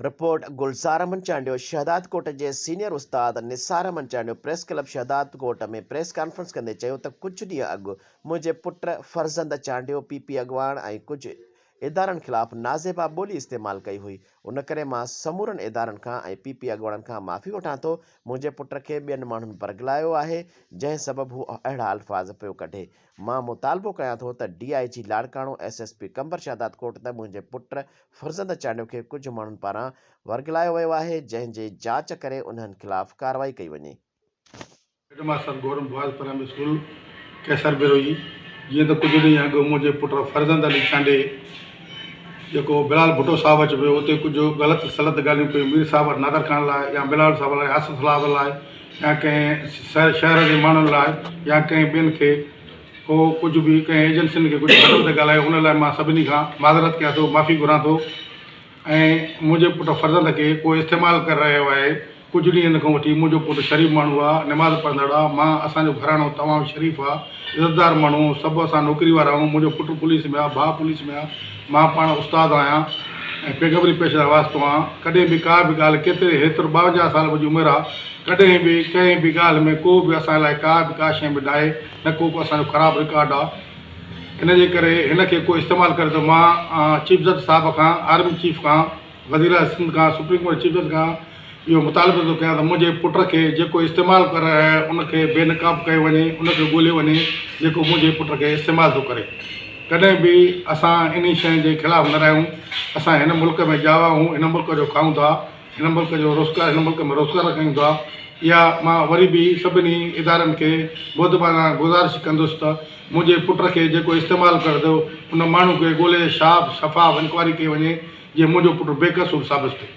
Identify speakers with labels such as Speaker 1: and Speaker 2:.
Speaker 1: Report, Gulzar Ahmed Chandio, Shahdadkot جي senior استاد Nisar Ahmed Chandio press club Shahdadkot ۾ press conference ڪندي چيو ته ڪجهه ڏينهن اڳ منهنجي پٽ فرزند چانڊيو پي پي اڳواڻ ۽ ڪجهه ادارن خلاف نازيبا ٻولي استعمال ڪئي هئي ان ڪري مان سمورن ادارن کان ۽ پي پي اڳواڻن کان معافي وٺان ٿو منهنجي پٽ کي ٻين ماڻهن برغلايو آهي جنهن سبب هو اهڙا الفاظ پيو ڪڍي مان مطالبو ڪيان ٿو ته D I G Larkana S S P Qambar Shahdadkot ته منهنجي پٽ فرزند چانڊيو کي ڪجهه ماڻهن پاران ورغلايو ويو آهي، جنهن جي جاچ ڪري انهن خلاف ڪارروائي ڪئي وڃي.
Speaker 2: Head master government boys primary school Qaiser Brohi جيئن ته ڪجهه ڏينهن اڳ منهنجي پٽ فرزند علي چانڊيي جيڪو بلال ڀٽو صاحب اچ پيو اتي ڪجهه غلط سلط ڳالهيون ڪيون مير صاحب وٽ نادر خان لاء يا بلال صاحب لاء آصف صاحب لاء يا ڪنهن شهر جي ماڻهن لاء يا ڪنهن ٻين کي ڪو ڪجهه به ڪنهن ايجنسين کي ڪجهه گهٽ وڌ ڳالهايو ان لاء مان سڀني کان معذرت ڪيان ٿو معافي گهران ٿو ۽ منهنجي پٽ فرزند کي ڪو استعمال ڪري رهيو آهي ڪجهه ڏينهن کان وٺي منهنجو پٽ شريف ماڻهو آ نماز پڙهندڙ آ مان اسان جو گهراڻو تمام شريف آ عزتدار ماڻهو سڀ اسان نوڪري وارا آهيون منهنجو پٽ پوليس ۾ آ ڀاء پوليس ۾ آ مان پاڻ استاد آهيان ۽ پيغمبري پيشي سان واسطو آهيان ڪڏهن به ڪا به ڳالهه ڪيتري هيترو 52 سال منهنجي عمر آ ڪڏهن به ڪنهن به ڳالهه ۾ ڪو به اسان لاء ڪا به ڪا شيء به ناهي نه ڪو ڪو اسان جو خراب رڪارڊ آ ان جي ڪري هن کي ڪو استعمال ڪري ٿو مان چيف جج صاحب کان آرمي چيف کان وزير اعليٰ سنڌ کان سپريم ڪورٽ چيف جج کان اهو مطالبو ٿو ڪيان ته منهنجي پٽ کي جيڪو استعمال ڪري رهيو آهي ان کي بي نقاب ڪيو وڃي ان کي ڳوليو وڃي جيڪو منهنجي پٽ کي استعمال ٿو ڪري ڪڏهن به اسان انهي شيء جي خلاف نه رهيا آهيون اسان هن ملڪ ۾ ڄاوا آهيون هن ملڪ جو کائون ٿا هن ملڪ جو روزگار هن ملڪ ۾ روزگار ڪيون ٿا اها مان وري به سڀني ادارن کي مودبانه گذارش ڪندس ته منهنجي پٽ کي جيڪو استعمال ڪري ٿو ان ماڻهو کي ڳولي شاف شفاف انڪوائري ڪئي وڃي جيئن منهنجو پٽ بي قصور ثابت ٿئي.